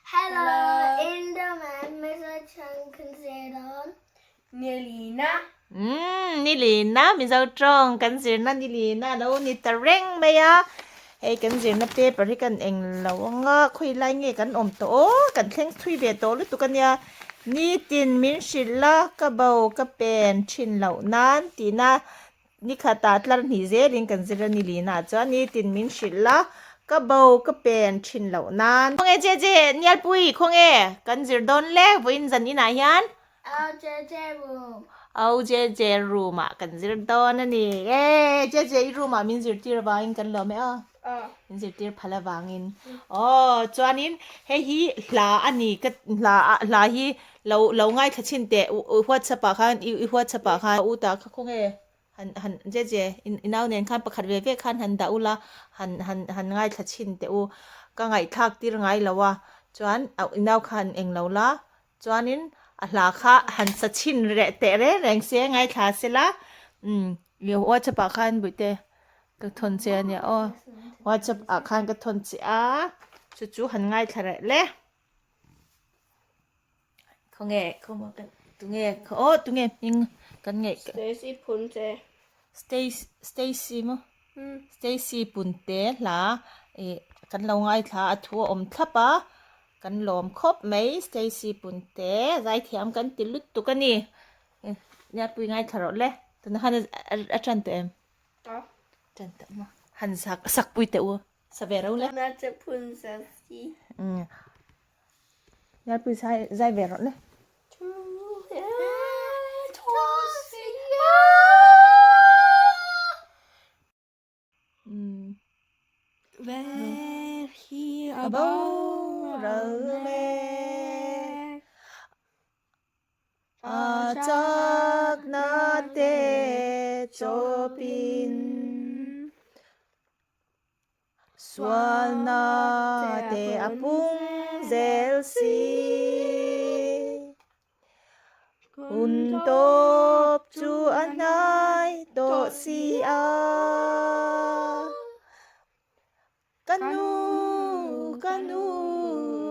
Hello, Indoman, Mizo tawng kan zir dawn. Nilina. Umm, Nilina, Mizo tawng kan zirna Nilina a lo ni ta reng mai a. Hei kan zirna paper hi kan eng lo ang a, khawi lai nge kan awm tawh aw, kan thleng thui ve tawh lutuk a nia. Nitin min hrilh la, ka bo ka pen thin loh nan tihna Ni khatah tlar hnih zelin kan zir a ni lina chuan nitin min hrilh la, ka bo ka pen thin loh nan. Khawnge che che Nialpui khawnge kan zir dawn le vawiin zan inah hian? Au che che room. Au che che room ah kan zir dawn a ni. E che che i room ah min zirtir avangin kan lawm e aw. Min zirtir phal avangin. Aw chuanin hei hi hla a ni ka hla hla hi Lo lo ngaithla chhin teh whatsapp ah khan i whatsapp ah khan u ta kha khawnge han han je je i nau nen khan pakhat ve ve khan han dah ula han han han ngaithla chhin teh u ka ngaihthlak tir ngai lo a chuan i nau kha han eng lo la chuanin a hla kha han sa chhin reh teh reng reng se ngaithla se la umm whatsapp ah khan buaite ka thawn che a nia aw whatsapp ah khan ka thawn che a chu chu han ngaithla reh le. Khawnge khawmaw kan tunge aw tunge hming kan ngaih Stacy Punte Stacy Stacy maw Stacy Punte hla ih kan lo ngaithla a thu a awm thlap a kan lawm khawp mai Stacy Punte zaithiam kan ti lutuk a ni Niatpui ngaithla rawh le tunah khan a tan tawh em tan tawh maw han sak sakpui teh u. Sa ve ro le. Na che phun sa si. Mm. Ngai pui zai zai ve ro le. Mm. Where he aboral me. A chakna te chawpin sualna te a pung zel si. Hun tawp chu a hnai tawh si a. Ka nu, ka nu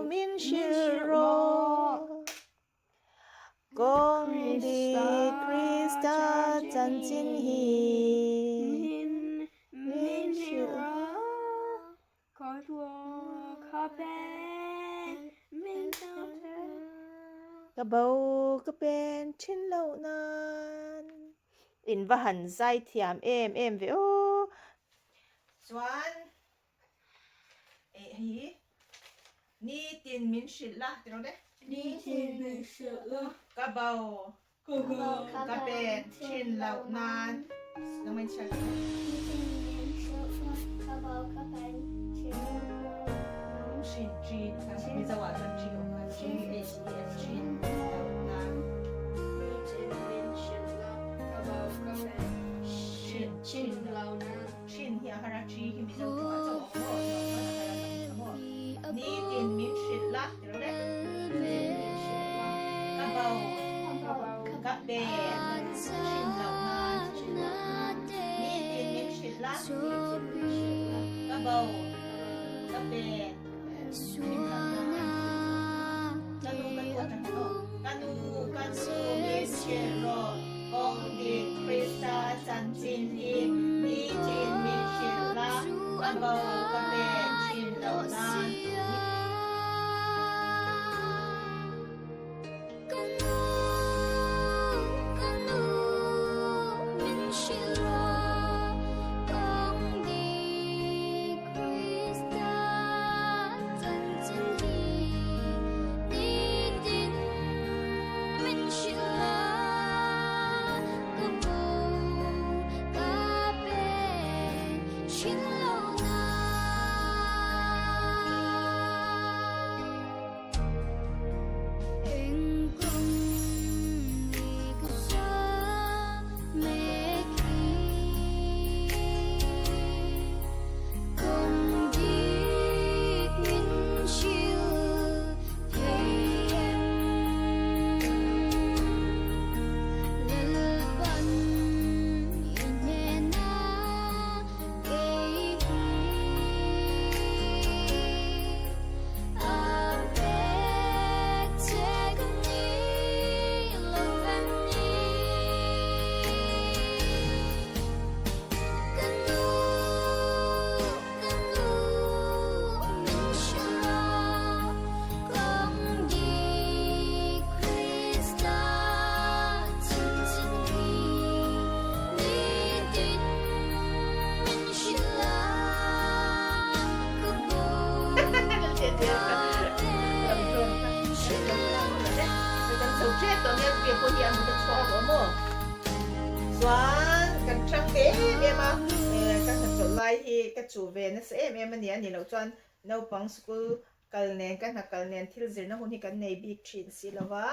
min hrilh rawh. Kawng dik Krista chanchin hi min hrilh Ka bo ka pen thin loh nan. In va han zai thiam em em ve aw. Chuan Eh hi nitin min hrilh la ti rawh le. Nitin min hrilh la. Ka bo ka pen thin loh nan nang in chhiar thin. Nitin min hrilh la ka bo ka pen thin loh nan. Thin chi Mizo ah chuan chi awm kha G H E N thin loh nan. Nitin min hrilh la ka bo ka pen thin loh nan. Thin hi a har a, chi hi Mizo tawngah chauh a awm maw tih ah chuan a har a tam kha maw. Nitin min hrilh la ti rawh le. Nitin min hrilh la. Ka bo, ka pen, thin loh nan. Nitin min hrilh la. Ka bo, ka pen, thin loh nan. Ka nu ka nu atang hian aw. Ka nu, ka nu min hrilh rawh. Kawng dik Krista chanchin hi nitin min hrilh la, ka bo ka pen thin loh nan. maw? Chuan kan hrang ve em em a, ka hnathawlh lai hi ka chuh ve nasa em em a ni a nih loh chuan naupang school kal nen ka hna kal nen thil zirna hun hi kan nei bik thin si lo va,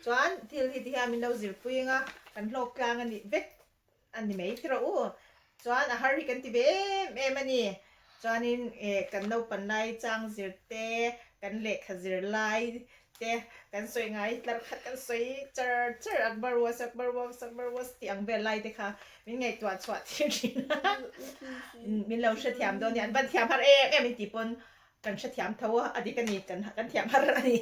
chuan thil hi ti hian min lo zirpui anga kan hlawk tlang a nih vek a ni mai tirh u. Chuan a har hi kan ti ve em em a ni. Chuanin eh kan naupan lai chang zir te, kan lehkha zir lai te kan sawi ngai tlar khat kan sawi char char Akbar was Akbar was Akbar was tih ang vel lai te kha min ngaihtuah chhuah tir thin a. Min lo hrethiam dawn nia, an van thiam har em em in tih pawn Kan hrethiam tho a, a dik a ni, kan kan thiam har a ni.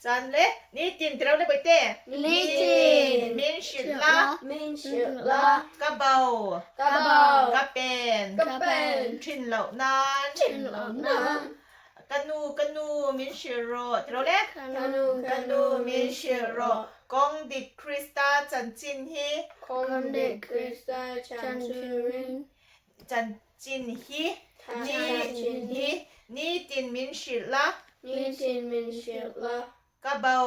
Chuan le, nitin ti lo le Bawihte? Nitin! Min hrilh la. Min hrilh la. Ka bo. Ka bo. Ka pen. Ka pen. Thin loh nan. Thin loh nan. Ka nu, ka nu, min hrilh rawh ti lo le? Ka nu, ka nu, min hrilh rawh. Kawng dik Krista chanchin hi. Kawng dik Krista chanchin hi. Chanchin hi ni hi nitin min hrilh la. Nitin min hrilh la. Ka bo.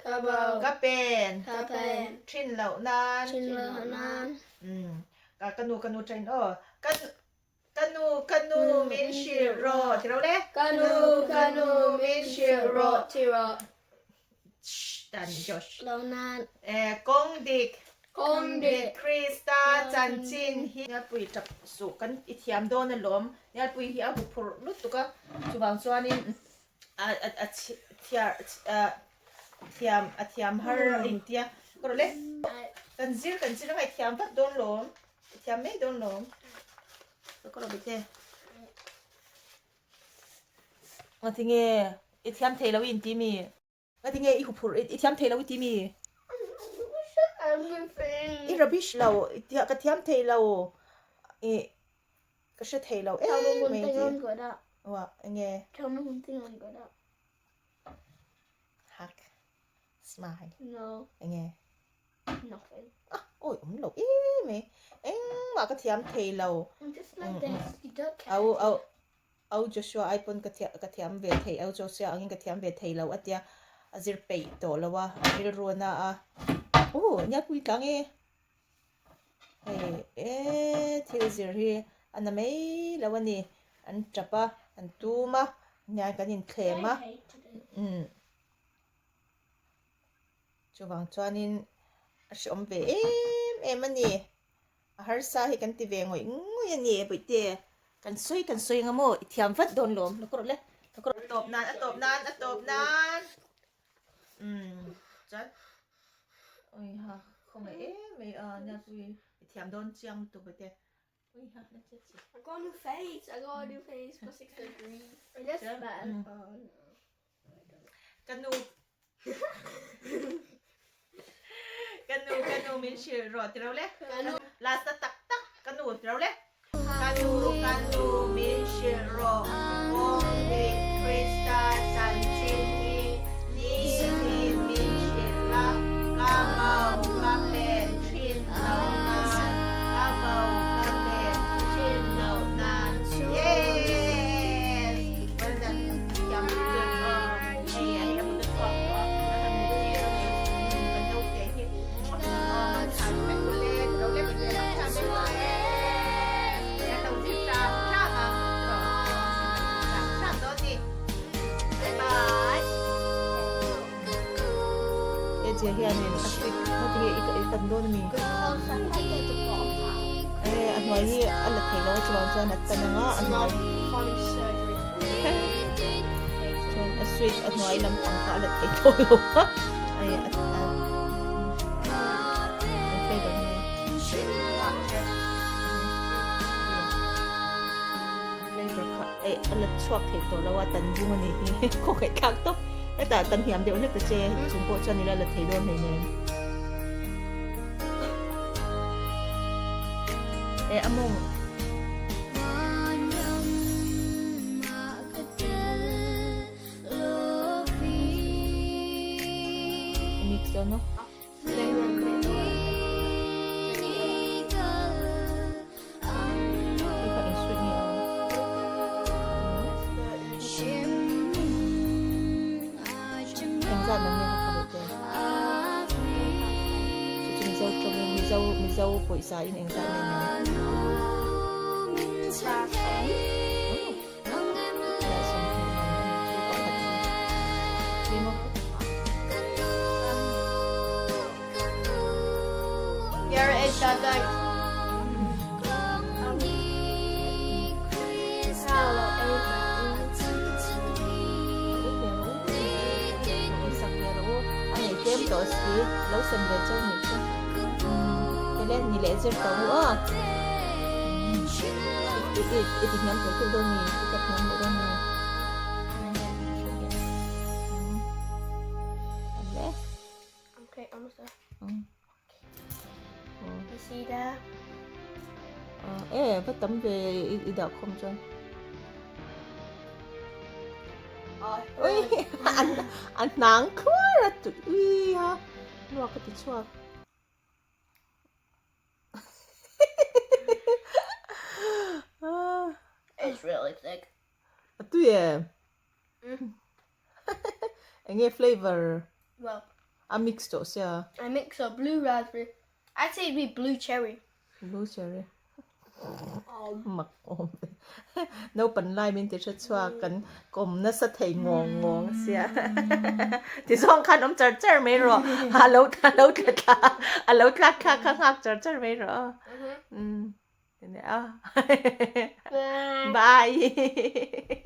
Ka bo. Ka pen. Ka pen. Thin loh nan. Thin loh nan. Umm ka ka nu ka nu train aw. Ka ka nu ka nu min hrilh rawh ti ro le. Ka nu ka nu min hrilh rawh ti rawh. Dan Josh. Lo nan. Eh, kawng dik. Kawng dik. Krista chanchin hi. Nialpui tap suh kan i thiam dawn alawm. Nialpui hi a huphurh lutuk a. Chuvang chuanin a a a thiar a thiam a thiam har a intia. Ka rawh le. Kan zir kan zir anga i thiam vat dawn lawm. I thiam mai dawn lawm. Ka rawh bete. Ngatinge i thiam thei lo i inti mi? Ngatinge i huphurh i thiam thei lo i ti mi? I rubbish lo, ka thiam thei lo, i ka hre thei lo em mai i ti. Wa enge? Hak. Smile. No. Enge? Nothing. Ah, oi awm lo em e. Engmah ka thiam thei lo. I'm just like this. You don't care. Au au au Joshua ai pawn ka thiam ka thiam ve thei au Joshua angin ka thiam ve thei lo a tia a zir peih tawh lo a a rilru a na a. Oh, nia pui tlang e. Hei e thil zir hi a na mai lo a ni. An tap a, an tum a, nia kan inthlem a. Umm. Chuvang chuanin a hreawm ve em em a ni. A harsa hi kan ti ve ngawih ngawih a ni Bawihte. Kan sawi kan sawi anga maw i thiam vat dawn lawm. Lo kawrh le. Lo kawrh. A tawp nan a tawp nan a tawp nan. Umm chuan ui ha khawngaih em mai a nia chu i thiam dawn chiang lutuk Bawihte. Ui ha na che che. I got a new face. I got a new face. Plastic surgery. It is bad. Oh no. Ka nu Ka nu ka nu min hrilh rawh ti lo le. Last na tak tak ka nu ti lo le. Ka nu ka nu min hrilh rawh Kawngdik Krista chanchin hi nitin min hrilh la ka bo ka pen thin lo nan ka bo ka pen thin lo nan Yes! Well done. Thiam lutuk aw. Hei a hei a kut a chhuak tawh a, a han tir a ni. Kan naute hi aw man tha vek mawle, ka lo lek ve man tha vek mawle. Kan lo zir tlang tlang a, tlang tlang dawn ni. Bye bye. He che hianin a stick heti hi i tan dawn a mi? Eh a hnuai hi a la thei lo a chuvang chuan a tan anga a hnuai chuan a sweet a hnuai lampang kha a la thei tawh lo a eh a an flavor hi flavor kha eh a la chhuak thei tawh lo a tan bung a ni hi khawngaih thlak tawp hetah tan hniam deuh hlek ta che chung pawh chuan ila la thei dawn hleinem eh a mawng mix dawn maw Engzat lam nge ka kha leh te? Mizo pawisa in engzat nge ni Okay, almost there. You see that? E va tam ve i dah khawm chuan. Ui an hnang khuar a tut ui a luak a ti chhuak. It's really thick. A tui e. Enge flavor? Well, a mix tawh sia. I mix a blue raspberry. I'd say it'd be blue cherry. Blue cherry. Mak awm ve. Naupan lai min ti hre chhuak kan kawm nasa thei ngawng ngawng sia. Ti zawng khan awm char char mai rawh. A lo a lo tla thla a lo tlak thlak kha nghak char char mai rawh. Umm. Bye. Bye.